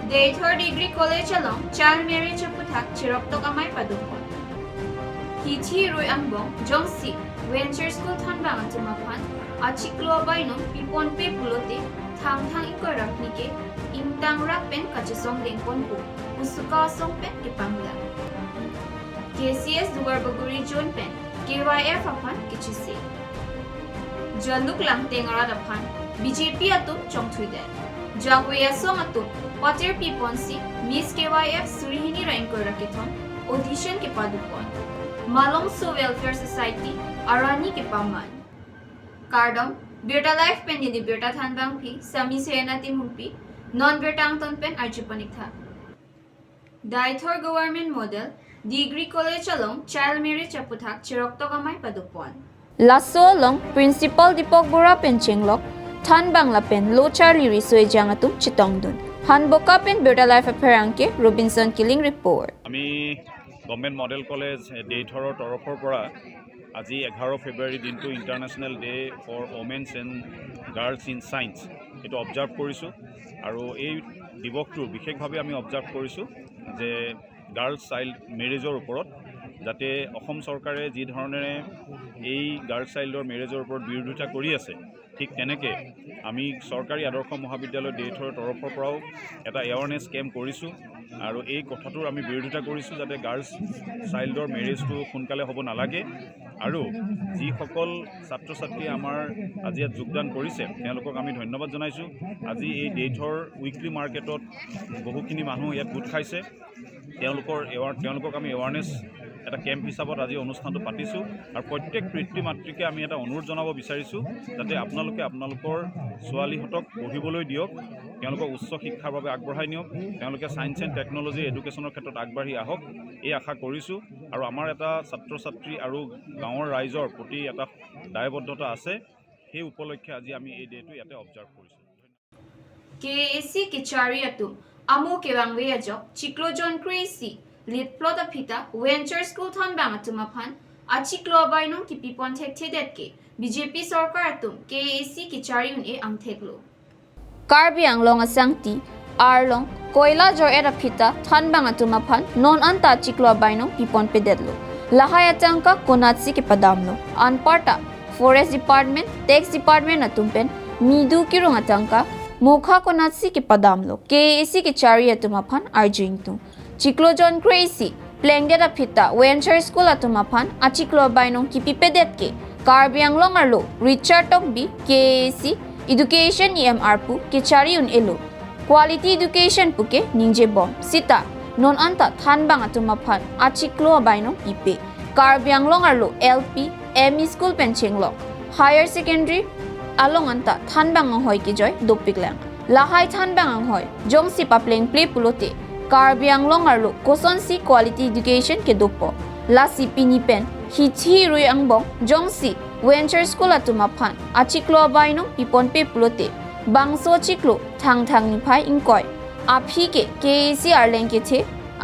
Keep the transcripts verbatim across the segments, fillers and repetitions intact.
Deithor Degree College along child marriage aputhak cheroktok amei padopon. Hithi rui angbong jongsi Venture School Thanbang atum aphan achiklo abainong piponpe pulote Thangthang ingkoi ra hini ke ingtangrak pen kachesong dengponpo pu usuka asong pen kepanglang. K C S Duarbagori Zone pen K Y F aphan kechisi. Jaluk Langteng arat aphan B J P atum chongthuidet. Jakwe asong atum patir piponsi Miss K Y F suri hini ra ingkoi ra kethom audition kepadopon. Malongso Welfare Society arani kepaman. Kardom, Birta Live pen neli Birta Thanbangpi, Sami Sena Timungpi, non birta angton pen arjupon ik tha. Deithor Government Model Degree College along child marriage aputhak cheroktok amei padopon. Laso along Principal Deepak Bora pen chenglok Thanbang lapen Lo Charli Riso Ejang atum chetongdun. Hanboka pen Birta Live apherangke Robinson Killing report. আমি government model college দেইথৰৰ তৰফৰ পৰা আজি এঘাৰ ফেব্ৰুৱাৰী দিনটো international day for women's and girls in science, এইটো observe কৰিছোঁ। আৰু এই দিৱসটো বিশেষভাৱে আমি অবজাৰ্ভ কৰিছোঁ যে গাৰ্লছ চাইল্ড মেৰেজৰ ওপৰত, যাতে অসম চৰকাৰে যি ধৰণেৰে এই গাৰ্লছ চাইল্ডৰ মেৰেজৰ ওপৰত বিৰোধিতা কৰি আছে, ঠিক তেনেকে আমি চৰকাৰী আদৰ্শ মহাবিদ্যালয় দেইথৰৰ তৰফৰ পৰাও এটা এৱাৰনেছ কেম্প কৰিছোঁ। আৰু এই কথাটোৰ আমি বিৰোধিতা কৰিছোঁ যাতে গাৰ্লছ চাইল্ডৰ মেৰেজটো সোনকালে হ'ব নালাগে। আৰু যিসকল ছাত্ৰ ছাত্ৰীয়ে আমাৰ আজি ইয়াত যোগদান কৰিছে, তেওঁলোকক আমি ধন্যবাদ জনাইছোঁ। আজি এই দেইথৰ উইকলি মাৰ্কেটত বহুখিনি মানুহ ইয়াত গোট খাইছে। তেওঁলোকৰ এৱাৰ তেওঁলোকক আমি এৱাৰনেছ এটা কেম্প হিচাপত আজি অনুষ্ঠানটো পাতিছোঁ। আৰু প্ৰত্যেক পিতৃ মাতৃকে আমি এটা অনুৰোধ জনাব বিচাৰিছোঁ, যাতে আপোনালোকে আপোনালোকৰ ছোৱালীহঁতক পঢ়িবলৈ দিয়ক, তেওঁলোকক উচ্চ শিক্ষাৰ বাবে আগবঢ়াই নিয়ক, তেওঁলোকে ছায়েন্স এণ্ড টেকন'লজি এডুকেশ্যনৰ ক্ষেত্ৰত আগবাঢ়ি আহক, এই আশা কৰিছোঁ। আৰু আমাৰ এটা ছাত্ৰ ছাত্ৰী আৰু গাঁৱৰ ৰাইজৰ প্ৰতি এটা দায়বদ্ধতা আছে, সেই উপলক্ষে আজি আমি এই ডে'টো ইয়াতে অবজাৰ্ভ কৰিছোঁ। K A A C kechari atum amo kevangve ajok chiklo jon kre-isi litplot aphita Venture School Thanbang atum aphan achiklo abainong kipipon thekthedet ke B J P sorkar atum K A A C kechari un-e angtheklo. Karbi Anglong asangti arlong koila jor-et aphita Thanbang atum aphan non anta achiklo abainong piponpedetlo. Lahai atangka konatsi kepadamlo? Anparta Forest Department, Tax Department atum pen midu kirung atangka mokha konatsi kepadamlo? K A A C kechari atum aphan arju ingtung. Chiklo jon kre-isi plengdet aphita Venture School atum aphan achiklo abainong kipipedet ke Karbi Anglong arlo Richard Tokbi, K A A C Education E M R pu kechari un-elo. Quality education puke ningjebom. Sita non anta Thanbang atum aphan achiklo abainong pipe. Karbi Anglong arlo L P, M E school pen chenglok higher secondary along anta Thanbang anghoi kejoi dopiklang. Lahai Thanbang anghoi jongsi paplengple pulote Karbi Anglong arlo kosonsi quality education kedopo? Lasi pini pen hithi rui angbong jongsi Venture School atum aphan achiklo abainong piponpe pulote bangso chiklo Thangthang niphai ingkoi aphi ke K A A C arleng kethe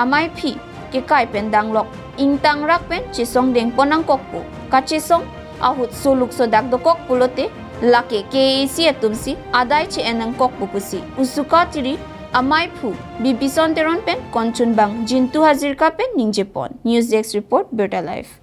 amei aphi kekai pen danglok ingtangrak pen chesong dengpon nangkokpo. Kachesong ahut soluk sodak dokok pulote lake K A A C atumsi adai che-en nangkokpo pusi usuka tiri amei aphu Bibison Teron pen Konchunbang Jintu Hazarika pen ningjepon. News Desk Report, Birta Live.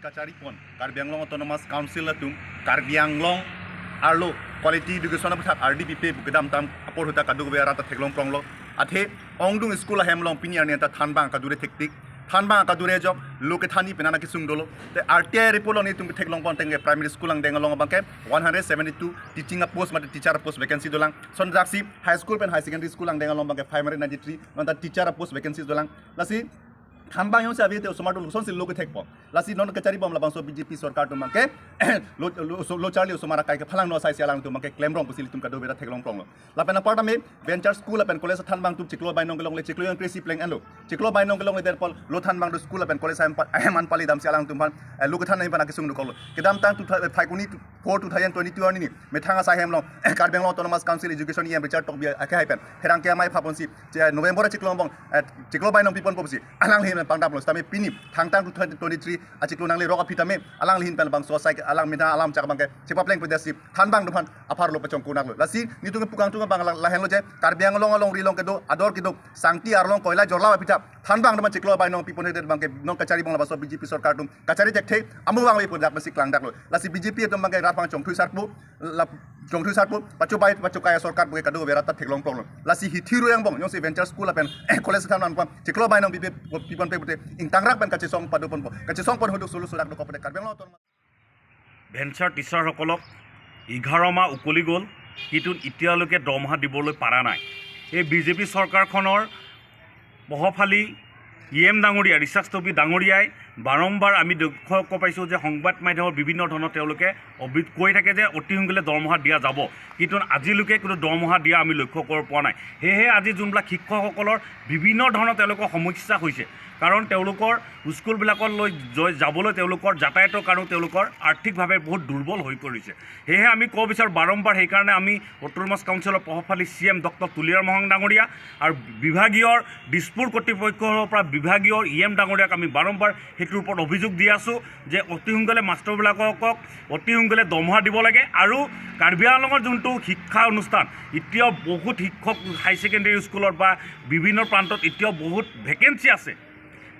Kachari pon Karbi Anglong Autonomous Council atum Karbi Anglong arlo quality education aputhak ardi pipe pu kedamtang apor ahut ta kadokave arat ta theklong pronglo. Athe ongdung school ahem along pini arni anta Thanbang kadure thektik. Thanbang kadure ajok lo kethan ni penang kesung dolo. Te R T I report along nelitum theklong pon tangte primary school angdeng along abangke one hundred seventy two teaching a post mate teacher a post vacancy dolang. Lason ajoksi high school pen higher secondary school angdeng along abangke five hundred ninety three non ta teacher a post vacancy dolang. Lasi Thanbang jongsi ave te osomar atum kosonsi lo kethekpo? Lasi non kachari bom labangso B J P sorkar atum abangke lo lo lo charli osomar akai kephalang no asai si alangtum abangke klemrong pusi ilitum kadokave ta theklong pronglo. Lapen apar tame Venture School lapen College Thanbang atum chiklo abainong kelongle, chiklo jon kre-isi pleng-enlo. Chiklo abainong kelongle derpol lo Thanbang do school lapen college ahem pa- ahem an pali damsi alangtum aphan eh, lo kethan nangji pen akesung dokoklo. Kedamtang tu tha- Phaikuni tu- four two thousand twenty-two arni ni methang asai hem along Karbi Anglong Autonomous Council Education E M Richard Tokbi akhei pen pherangke amei phaponsi, che November achiklo angbong, eh, chiklo bai nong pipon posi alanglihin pangdaplo. Sitame pini thangtang two thousand twenty-three achiklo nangli rok aphi tame alanglihin pen bangso asai alang mina alam chak abangke chepapleng pedasi thanbang atum aphan apharlo pachongko naklo. Lasi netum ke pukang tung abang la- lahenlo je Karbi Anglong alongri along kedo ador kedo sangti arlong koila jorla aphi ta thanbang atum chiklo bai nong pipon hedet abangke non kachari abang labaso B J P sorkar atum kachari thekthe amu abang pu dak besi klangdaklo. Lasi B J P atum abangke rat abang chongthui sarpo, la chongthui sarpo, pacho bai pacho kaya sorkar abangke kadokave rat ta theklong plonglo. Lasi hithi ru angbong jongsi Venture School lapen college than anpam chiklo bai nong pipe pipon pe pute ingtangrak pen kachesong padoponpo. Kachesong pon huduk sulu surak dokok pute Karbi Anglong Autonomous Venture teacher সকলক এঘাৰ মাহ উকলি গ'ল, কিন্তু এতিয়ালৈকে দৰমহা দিবলৈ পৰা নাই। এই বি জে পি চৰকাৰখনৰ প্ৰভাৱশালী ই এম ডাঙৰীয়া, ৰিচাৰ্চ টবি ডাঙৰীয়াই বাৰম্বাৰ আমি লক্ষ্য পাইছোঁ যে সংবাদ মাধ্যমত বিভিন্ন ধৰণৰ তেওঁলোকে অবি- কৈ থাকে যে অতি সোনকালে দৰমহা দিয়া যাব, কিন্তু আজিলৈকে কোনো দৰমহা দিয়া আমি লক্ষ্য কৰিব পৰা নাই। সেয়েহে আজি যোনবিলাক শিক্ষকসকলৰ বিভিন্ন ধৰণৰ তেওঁলোকৰ সমস্যা হৈছে, কাৰণ তেওঁলোকৰ স্কুলবিলাকত লৈ জয়- যাবলৈ তেওঁলোকৰ যাতায়াতৰ কাৰণেও তেওঁলোকৰ আৰ্থিকভাৱে বহুত দুৰ্বল হৈ পৰিছে। সেয়েহে আমি ক'ব বিচাৰোঁ বাৰম্বাৰ, সেইকাৰণে আমি অট'নমাছ কাউন্সিলৰ প্ৰভাৱশালী চি এম ডক্টৰ তুলিৰাম ৰংহাং ডাঙৰীয়া আৰু বিভাগীয় দিছপুৰ কৰ্তৃপক্ষৰ পৰা বিভাগীয় ই এম ডাঙৰীয়াক আমি বাৰম্বাৰ সেইটোৰ ওপৰত অভিযোগ দি আছোঁ যে অতি সোনকালে মাষ্টৰবিলাকক অতি সোনকালে দৰমহা দিব লাগে। আৰু কাৰ্বি আংলঙৰ যোনটো শিক্ষা অনুষ্ঠান, এতিয়াও বহুত শিক্ষক হাই ছেকেণ্ডেৰী স্কুলত বা বিভিন্ন প্ৰান্তত এতিয়াও বহুত ভেকেঞ্চি আছে।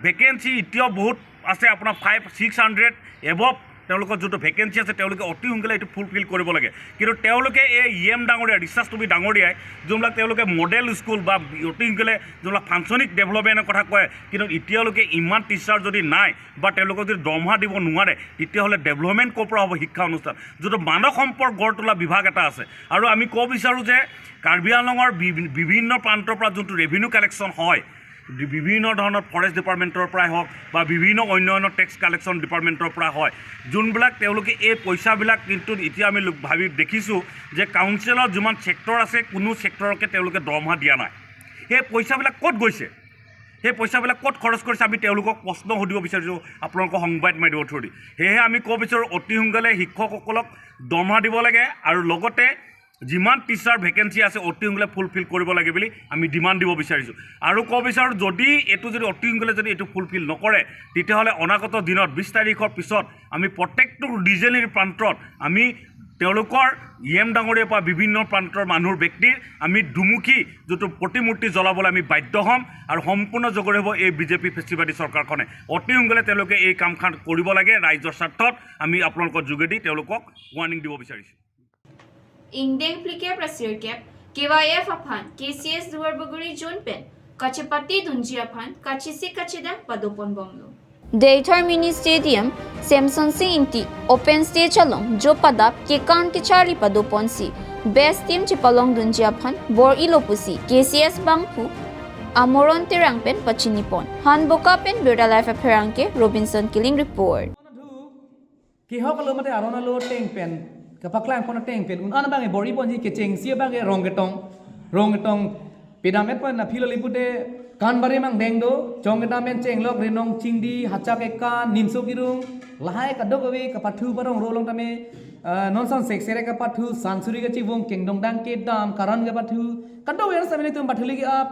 ভেকেঞ্চি এতিয়াও বহুত আছে, আপোনাৰ ফাইভ ছিক্স হাণ্ড্ৰেড এবভ তেওঁলোকৰ যোনটো ভেকেঞ্চি আছে, তেওঁলোকে অতি সোনকালে এইটো ফুলফিল কৰিব লাগে। কিন্তু তেওঁলোকে এই ই এম ডাঙৰীয়া, ৰিচাৰ্চ টবি ডাঙৰীয়াই যোনবিলাক তেওঁলোকে মডেল স্কুল বা অতি সোনকালে যোনবিলাক ফাংচনিং ডেভেলপমেণ্টৰ কথা কয়, কিন্তু এতিয়ালৈকে ইমান টিচাৰ যদি নাই বা তেওঁলোকক যদি দৰমহা দিব নোৱাৰে, তেতিয়াহ'লে ডেভেলপমেণ্ট ক'ৰ পৰা হ'ব শিক্ষা অনুষ্ঠান? যোনটো মানৱ সম্পদ গঢ় তোলা বিভাগ এটা আছে। আৰু আমি ক'ব বিচাৰোঁ যে কাৰ্বি আংলঙৰ বি- বিভিন্ন প্ৰান্তৰ পৰা যোনটো ৰেভিনিউ কালেকশ্যন হয়, বি- বিভিন্ন ধৰণৰ ফৰেষ্ট ডিপাৰ্টমেণ্টৰ পৰাই হওক বা বিভিন্ন অন্য অন্য টেক্স কালেকশ্যন ডিপাৰ্টমেণ্টৰ পৰা হয়, যোনবিলাক তেওঁলোকে এই পইচাবিলাক, কিন্তু এতিয়া আমি লো- ভাবি দেখিছোঁ যে কাউন্সিলৰ যিমান ছেক্টৰ আছে, কোনো ছেক্টৰকে তেওঁলোকে দৰমহা দিয়া নাই। সেই পইচাবিলাক ক'ত গৈছে, সেই পইচাবিলাক ক'ত খৰচ কৰিছে, আমি তেওঁলোকক প্ৰশ্ন সুধিব বিচাৰিছোঁ আপোনালোকৰ সংবাদ মাধ্যমৰ থ্ৰুদি। সেয়েহে আমি ক'ব বিচাৰোঁ অতি সোনকালে শিক্ষকসকলক দৰমহা দিব লাগে আৰু লগতে যিমান টিচাৰ ভেকেঞ্চি আছে অতি সোনকালে ফুলফিল কৰিব লাগে বুলি আমি ডিমাণ্ড দিব বিচাৰিছোঁ। আৰু ক'ব বিচাৰোঁ, যদি এইটো যদি অতি সোনকালে যদি এইটো ফুলফিল নকৰে, তেতিয়াহ'লে অনাগত দিনত বিছ তাৰিখৰ পিছত আমি প্ৰত্যেকটো ৰিজনেল প্ৰান্তত আমি তেওঁলোকৰ ই এম ডাঙৰীয়াৰ পৰা বিভিন্ন প্ৰান্তৰ মানুহৰ ব্যক্তিৰ আমি দুমুখী যিটো প্ৰতিমূৰ্তি জ্বলাবলৈ আমি বাধ্য হ'ম আৰু সম্পূৰ্ণ জগৰে হ'ব এই বি জে পি ফেচিবাদী চৰকাৰখনে। অতি সোনকালে তেওঁলোকে এই কামখন কৰিব লাগে ৰাইজৰ স্বাৰ্থত। আমি আপোনালোকৰ যোগেদি তেওঁলোকক ৱাৰ্ণিং দিব বিচাৰিছোঁ। Ingdeng phlikep ra sirkep K Y F aphan K C S Duarbagori zone pen kachepate dunji aphan kachesik kachedang padoponbomlo. Deithor Mini Stadium, Semsonsing Ingti open stage along jo padap kekan kecharli padoponsi best team chepalong dunji aphan bor-ilo pusi K C S bangphu Amoron Terang pen pachinipon. Hanboka pen Birta Live apherangke Robinson Killing report. Kehok alo mate aron alo ateng pen, kapaklangpon ateng pen un-an abang e bor-iponji kechengsi abang e Rongketong, Rongketong pedam-et pen aphi lo lipu te Kanbari Mangdeng do, Chongkedam pen Chenglok, Renong Chingdi, Hachak Ekan, Nimso Kirung, lahai kadokave kapathu parong ro along tame, ah, non son seksere kapathu, Sansuri Kachivung, Kengdongdang Kedam, Karan kapathu, kadokave sitame netum pathu ligi ap,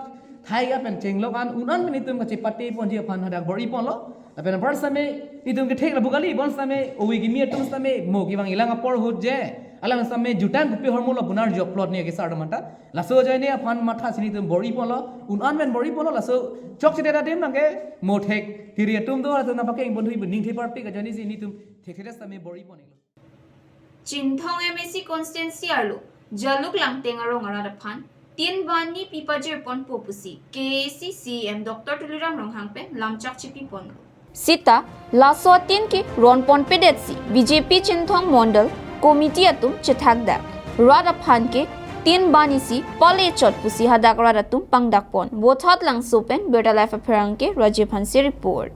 thai ka pen Chenglok an un-an pen netum kachepateponji aphan hadak bor-iponlo. Lapen apar sitame netum kethek lapu kali, bonsitame ove kimi atum sitame mo kevang-ilang apor ahut je alang sitame jutang kopi ahormu lo pu nerjoklot ne kesar atum anta. Laso ajoine aphan matha si netum bor-iponlo, un-an pen bor-iponlo, laso chokchedet adim nangke mo thek tiri atum do, latum nangpakeng ponthu ibu ningthe parpik ajoine si netum thekthedet sitame bor-iponlo. Chinthong M A C constituency arlo Jaluk Langteng arong arat aphan tin bani pipajirponpo pusi K A A C C E M Doctor Tuliram Ronghang pen lamchak chipiponlo. Sita laso atin ke ronponpedetsi B J P Chinthong Mondal Committee atum chethakdak. Rat aphan ke tin bani si pale chot pusi hadak rat atum pangdakpon. Vothatlangso pen Birta Live apherangke Rajiv Hanse report.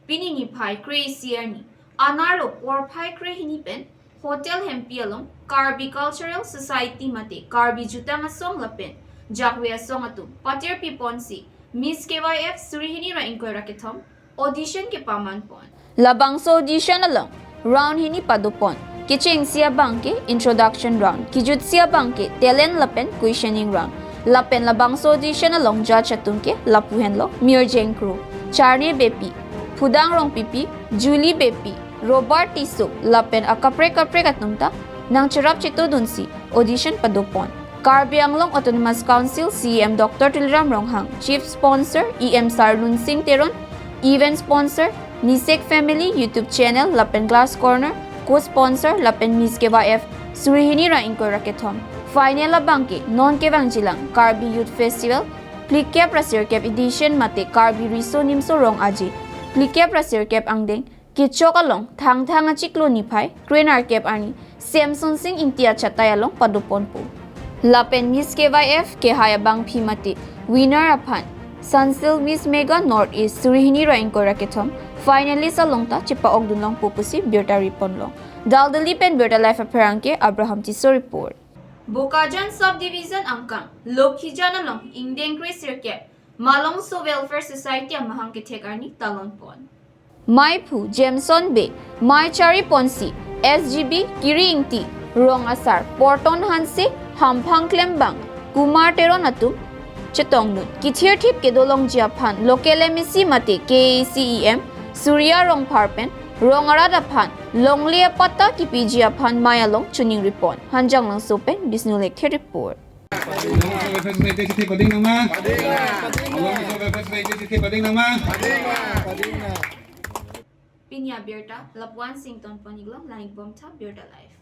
Pini niphai kre-isi arni, anerlo porphai krehini pen Hotel Hempi along Karbi Cultural Society mate Karbi Jutang Asong lapen Jakve Asong atum patirpiponsi Miss K Y F suri hini ra ingkoi ra kethom audition kepamanpon. Labangso audition along round hini padopon. Kechengsi abang ke introduction round, kejutsi abang ke talent lapen questioning round. Lapen labangso audition along judge atum ke lapu henlo Mirjeng Kro, Charne Beypi, Phudang Rongpipi, Julie Beypi, Robert Tisso lapen akaprek kaprek atum ta nangcherap chetodunsi audition padopon. Karbi Anglong Autonomous Council C E M Doctor Tuliram Ronghang, Chief Sponsor E M Sar Lunsing Teron, Event Sponsor Nisek Family YouTube Channel lapen Glass Corner, Co-Sponsor lapen Miss K Y F Surihini ra ingkoi ra kethom. Final abang ke non kevangjilang Karbi Youth Festival phlikep ra sirkep edition mate Karbi Riso Nimso Rong Aje phlikep ra sirkep angdeng kechok along Thangthang achiklo niphai kre-nerkep arni Semsonsing Ingti achatai along padoponpo. Lapen Miss K Y F kehai abangpi mate winner aphan Sunsilk Miss Mega North East Surihini ra ingkoi ra kethom finalist along ta chepa-okdun longpo pusi birta riponlong. Daldali pen Birta Live apherangke Abraham Tisso report. Bokajan Subdivision angkang Lokhijan along ingdeng kre sirkep Malongso Welfare Society amahang kethek arni talonpon. Maiphu Jameson Bey, mai chariponsi S G B Kiri Ingti, Rong Asar Porton Hanse, Hamphang Klembang, Kumar Teron atum chetongdun. Kithirthip kedolongji aphan local M A C mate K A A C E M Surya Rongphar pen rong arat aphan longle apatta kipiji aphan mai along choningri pon. Hanjanglangso pen Bisnu Lekthe report. Along so bebas baik di sisi pading nama. Along so bebas baik di sisi pading nama. Pini abirta lapu-an sington pon-iklo, langik bomtha Birta Live.